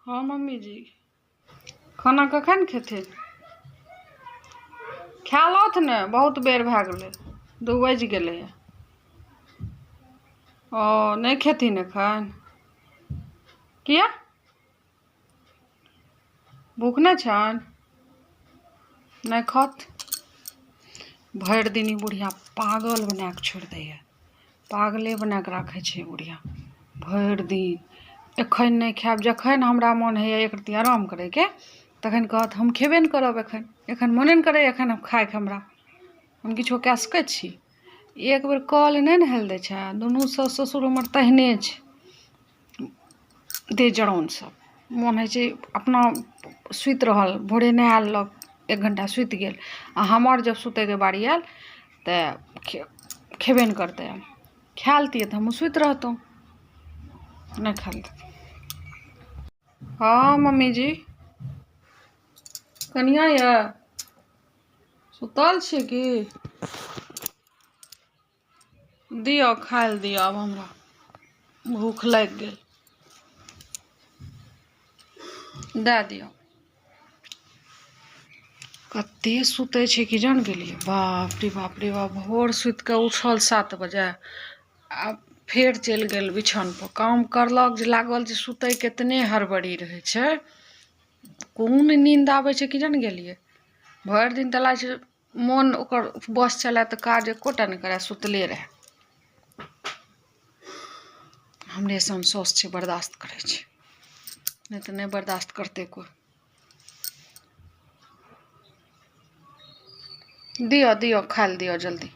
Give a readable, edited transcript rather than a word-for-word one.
हँ मम्मी जी, खाना कखन खेथिन? खा लथु ने, बहुत बेर भए गेलै, 2 बाजि गेलैए। ओ नहि खेथिन एखन? किया, भूख नहि छनि? नहि खात? भरि दिन ई बुढ़िया पागल बना कऽ छोड़ि दैए, पागले बना कऽ राखै छै बुढ़िया भरि दिन। एखन नहि खायब, जखन हमरा मोन होइए एक रत्ती आराम करैके तखन कहत हम खेबे नहि करब एखन, एखन मोने नहि करैए एखन खायके हमरा। हम किछो कए सकै छी? एक बेर कल नहि ने हेलि दै छै। दुनू साउस ससुर हमर तेहने छै, देह जराउन सब। मोन होइ छै अपना सुति रहल, भोरे नहा लेलक, 1 घण्टा सुति गेल, आ हमर जब सुतयके बारी आयल तऽ खेबे नहि करतै। खा लेतियै तऽ हमहूँ सुति रहतहुँ, नहि खाय लए देतै। हँ मम्मी जी, कनिया यऽ सुतल छी की? दिअ खाय लए दिअ, आब हमरा भूख लागि गेल, दए दिअ। कते सुतै छै कि जान गेलियै, बाप रे बाप रे बाप। भोर सुति कऽ उठल 7 बजे आ फेर चलि गेल बिछानपर, काम करलक जे लागल जे सुतयके एतने हड़बड़ी रहै छै। कोन नीन्द आबै छै कि जान गेलियै। भरि दिन तऽ लागै छै मोन ओकर बस चलए तऽ काज एकोटा नहि करए, सुतले रहए। हमरे सन साउस छै बर्दाश्त करै छै, नहि तऽ नहि बर्दाश्त करतै कोइ। दिअ दिअ खाय लए दिअ जल्दी।